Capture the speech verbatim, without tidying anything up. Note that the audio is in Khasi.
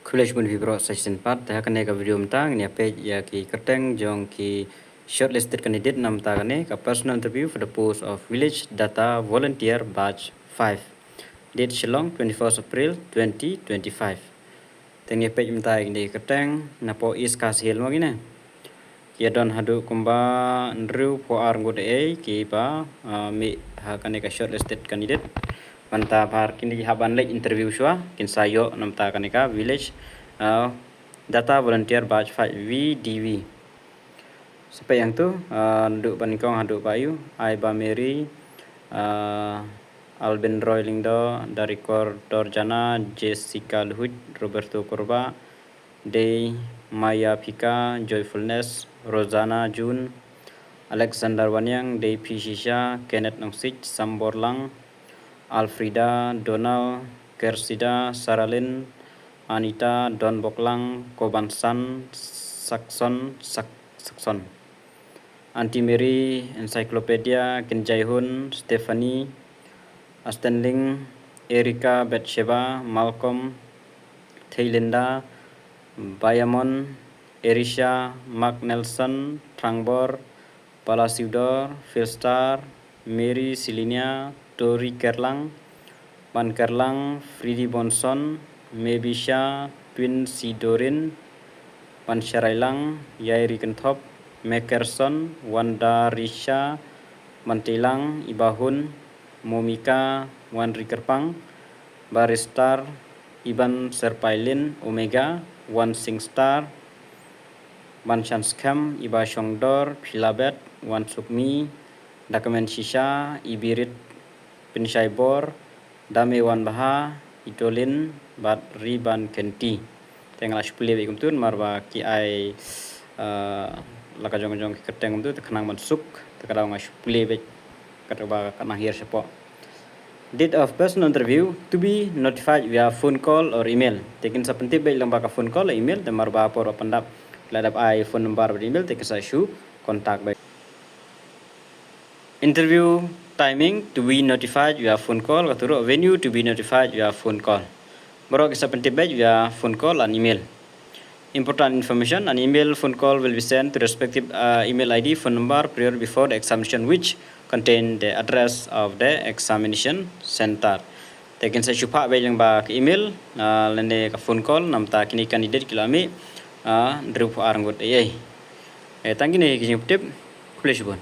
Khublei shibun ïa phi baroh sa shisien pat. Te ha kane ka video mynta ngin ïa peit ïa ki kyrteng jong ki shortlisted candidate namta kane ka personal interview for the post of Village Data Volunteer Batch five. Date Shillong, twenty-first April twenty twenty-five. Te ngin ïa peit mynta ïa kine ki kyrteng napoh East Khasi Hills mo kine. Ki ïa don haduh kumba hynriewphew ar ngut ei kiba, ah, mih ha kane ka shortlisted candidate. Bad mynta ba kine ki hap ban leit interview shuwa kin sa ïoh namta kane ka Village, ah, Data Volunteer Batch five, V D V. Sa peit hangto, ah, naduh ba nyngkong haduh ba ïoh, Aiba Mary, ah, Alvin Roy Lyngdoh, Darikor Dorjana, Jessica Luhuit, Roberto Kurbah, Dei Maya Phika, Joyfulness, Rosanna June, Alexander Wanniang, Dei P Shisha, Kenneth Nongsiej, Sambor Lang, Alfreda, Donald, Kersida, Saralyn, Anita, Don Boklang, Kobansan, Sakson, Sak-, Sakson. Auntie Mary, Encyclopedia, Kin Jaihun, Stephanie, Astenling, Erika, Bathsheba, Malcolm, Theilinda, Bayamon, Erisha, Mark Nelson, Trangbor, Palasiudor, Philstar, Mary Silinia, Tori Kerlang, Ban Kerlang, Freddy Bonson, Mebisha, Twin Sidorin, Ban Sharailang, Yairi Kenthop, Mekerson, Wanda Risha, Ban Teilang, Ibahun, Momika, Wan Rikerpang, Baristar, Iban Serpailin, Omega, Wan Singstar, Ban Shanskhem, Iba Shongdor, Philabet, Wan Sukmi, Dakemen Shisha, Ibirit Pinshaibor, Dame Wan Baha, Itolin, bad Riban Kenti. Te nga la shu pule beit kumtu namar ba ki ai, eh, la ka jong jong ki kyrteng kumtu, te khnang ban suk, te ka daw nga shu pule beit, katba ka nang hiar shapoh. Date of personal interview to be notified via phone call or email. Te kin sa pyntip beit lyngba ka phone call or email, te namar ba por ba pyndap la dep ai phone number bad email, te kin sa shu contact beit. Interview timing to be notified via phone call, kato ruh venue to be notified via phone call. Baroh ki sa pyntip beit via phone call and email. Important information, an email phone call will be sent to respective, uh, email I D, phone number prior before the examination which contain the address of the examination center. Te kin sa shu phah beit lyngba ka email, uh, lane ka phone call namta kine candidate ki la mih, uh, hynriewphew ar ngut ei ei. Eh, tang kine ki jingtip, khublei shibun.